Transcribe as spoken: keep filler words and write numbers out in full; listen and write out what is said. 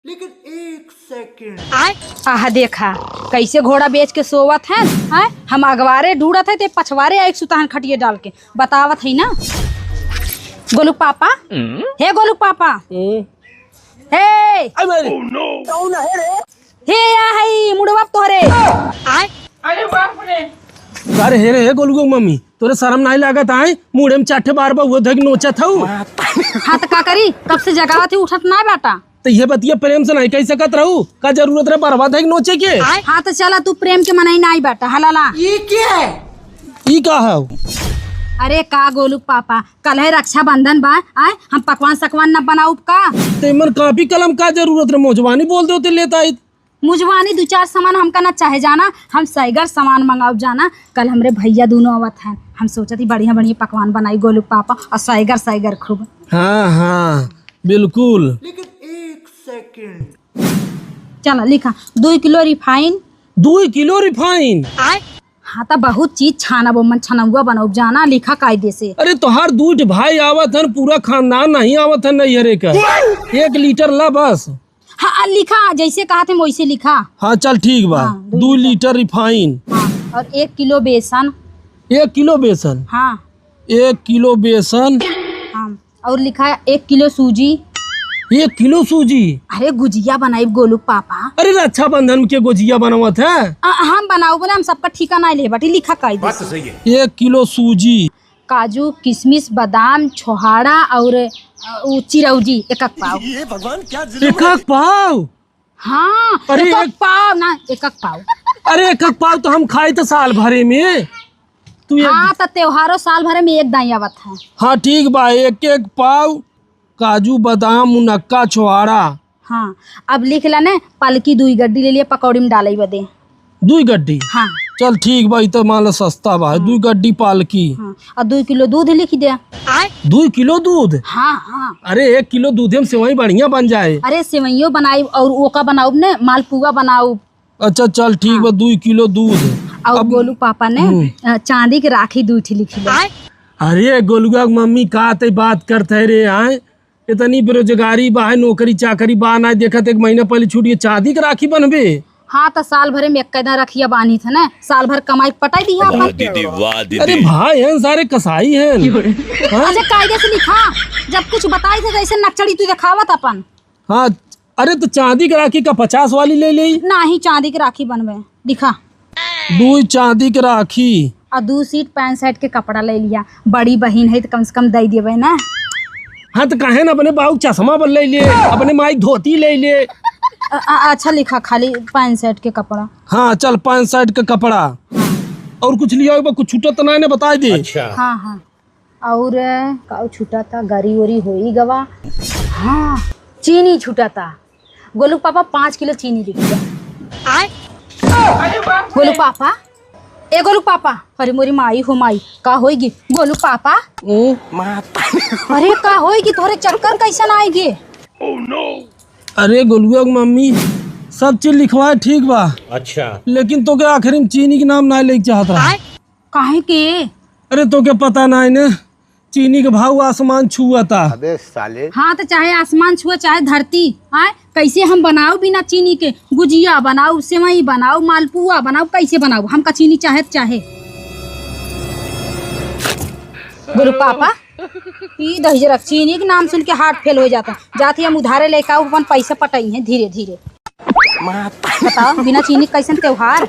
लेकिन एक सेकंड। आह, देखा, कैसे घोड़ा बेच के सोवत हैं, हैं? हम अगवारे ढूंढत है, ते पछवारे आइक सुतहन खटिए डाल के। बतावत है ना। गोलू पापा, हम्म? हे गोलू पापा, हम्म? हे, अरे, हे या है मुड़वा तोहरे। अरे बाप रे। अरे हे रे, हे गोलू के मम्मी, तोरे शर्म नाहीं लागत आय? मुड़े में चार ठे बार बा, वो धक नोचत हऊ। हाँ, त का करी? कब से जगावत ही, उठत नाहीं बाटा। त ये बतिया प्रेम से नाहीं कहि सकत रहू? का जरूरत रहे बरवा धक नोचे के? हाँ, त चला, तू प्रेम के मनई नाहीं बाटा, हलाला। ये क्या है? ई का हऊ? अरे का गोलू पापा, कल है रक्षाबंधन बा, आय, हम पकवान सकवान न बनाउब का? ते मन कापी कलम का जरूरत रहे? मोजवानी बोल दो ते लेत आइत। मुजवानी दू चार सामान हमका ना चाहे जाना, हम सैगर सामान मंगाउब जाना। कल हमरे भैया दूनो आवत हैं, हम सोचत ही बढ़िया बढ़िया पकवान बनाई गोलू पापा और सैगर सैगर खूब। हाँ, हाँ, बिल्कुल। लेकिन एक सेकंड। चला लिखा, दुई किलो रिफाइन। दुई किलो रिफाइन? हाँ, त बहुत चीज छानब, ओमन छनौआ बनौब जाना, लिखा कायदे से। अरे तोहार दुई ठे भाई आवत हन, पूरा खानदान नाहीं आवत हन नैहरे का। एक लीटर ला बस। हाँ, लिखा, जैसे कहत हैं वैसे लिखा। हाँ, चल ठीक बा। हाँ, दुई दुई लीटर। लीटर रिफाइन। हाँ, और एक किलो बेसन। एक किलो बेसन? हाँ। एक किलो बेसन। हाँ, और लिखा है एक किलो सूजी। एक किलो सूजी? अरे गुजिया बनाइब गोलू पापा। अरे रक्षाबंधन के गुजिया बनावत है? आ, हम बनाउब ना, हम सबका ठीका नाहीं ले बाटी, लिखा कायदे से। बात तो सही है। एक किलो सूजी। काजू, किशमिश, बादाम, छोहाड़ा और, अ, उ चिरौजी, एक एक पाव। ये भगवान, क्या जुल्म है। एक एक पाव? हाँ, अरे एक एक एक पाव ना, एक एक पाव। अरे एक एक पाव तो हम खाई त साल भरे में। तू एक हाँ, त त्योहारो साल भरे में एक दाई आवत है। हाँ, ठीक बा, एक एक पाव काजू, बादाम, मुनक्का, छोहाड़ा। हाँ, अब लिख ला ने, पालकी दुई गड्डी ले लिया, पकौड़ी में डाले बदे। दुई गड्डी? हाँ। चल ठीक बा, ई त मान ला सस्ता बा, हाँ। दुई गड्डी पालकी। हाँ, और दुई किलो दूध लिख दे। दुई किलो दूध? हाँ, हाँ। अरे एक किलो दूधे में सेवई बढ़िया बन जाए। अरे सेवइयो बनाउब और ओका बनाउब ने, मालपुआ बनाउब। अच्छा चल ठीक बा, हाँ। दुई किलो दूध। और अब गोलू पापा ने, हम्म। अ, चांदी के राखी दुई ठे लिख ले। अरे गोलुआ के मम्मी का ते बात करत है रे, आए? इतनी बेरोजगारी बा है, नौकरी चाकरी बा ना, देखत एक महीना पहले छूट के चांदी के राखी बनबे। हाँ, त साल भरे में एक कैदा रखिया बांधी थे ना, साल भर कमाई पटाई दिया अपन। वाह दीदी, वाह दीदी। अरे भाई हैं सारे कसाई हैं। हाँ? अच्छा कायदे से लिखा, जब कुछ बताई थे तो ऐसे नक्चड़ी तू देखावत अपन। हाँ, अरे त चांदी के राखी का पचास वाली ले लेई? नाहीं, चांदी के राखी बनबे, लिखा। दुई चांदी के राखी। और दू सीट पैंट शर्ट के कपड़ा ले लिया, बड़ी बहिन है त कम से कम दे देबे ना। हाँ त काहे ना अपने बाऊ चश्मा बल ले लिए, अपने माई धोती ले लिए। अ-, अ-, अच्छा लिखा, खाली पैंट शर्ट के कपड़ा। हाँ चल, पैंट शर्ट के कपड़ा। हाँ। और कुछ लिया होगा, कुछ छूटा त ना, ना बताई दे। अच्छा। हाँ, हाँ। और काऊ छूटा था, गरी ओरी होई गवा। हाँ, चीनी छूटा था। गोलू पापा पाँच किलो चीनी लिख दिया। आय? गोलू पापा, ए गोलू पापा, अरे मोरी माई हो माई, का होई गी? गोलू पापा, ओ। अरे का होई गी, तोहरे चक्कर कैसन आए गे? अरे गोलुआ के मम्मी, सब चीज लिखवाए ठीक बा। अच्छा। लेकिन तोके आखिरी में चीनी के नाम ना लेके चाहत रहा। काहे के? अरे तोके पता ना है ना, चीनी के भाव आसमान छुअता। अबे साले। हाँ, त चाहे आसमान छुआ, चाहे धरती, आय, कैसे हम बनाउब बिना चीनी के? गुजिया बनाउब, सेवई बनाउब, मालपुआ बनाउब, कैसे बनाउब? हमका चीनी चाहे त चाहे। गोलू पापा, ई दहिजरा चीनी के नाम सुन के heart fail हो जाता। जाती हम उधारे लेके आउब, अपन पैसा पटाई हैं धीरे धीरे। बताओ, बिना चीनी कैसन त्योहार?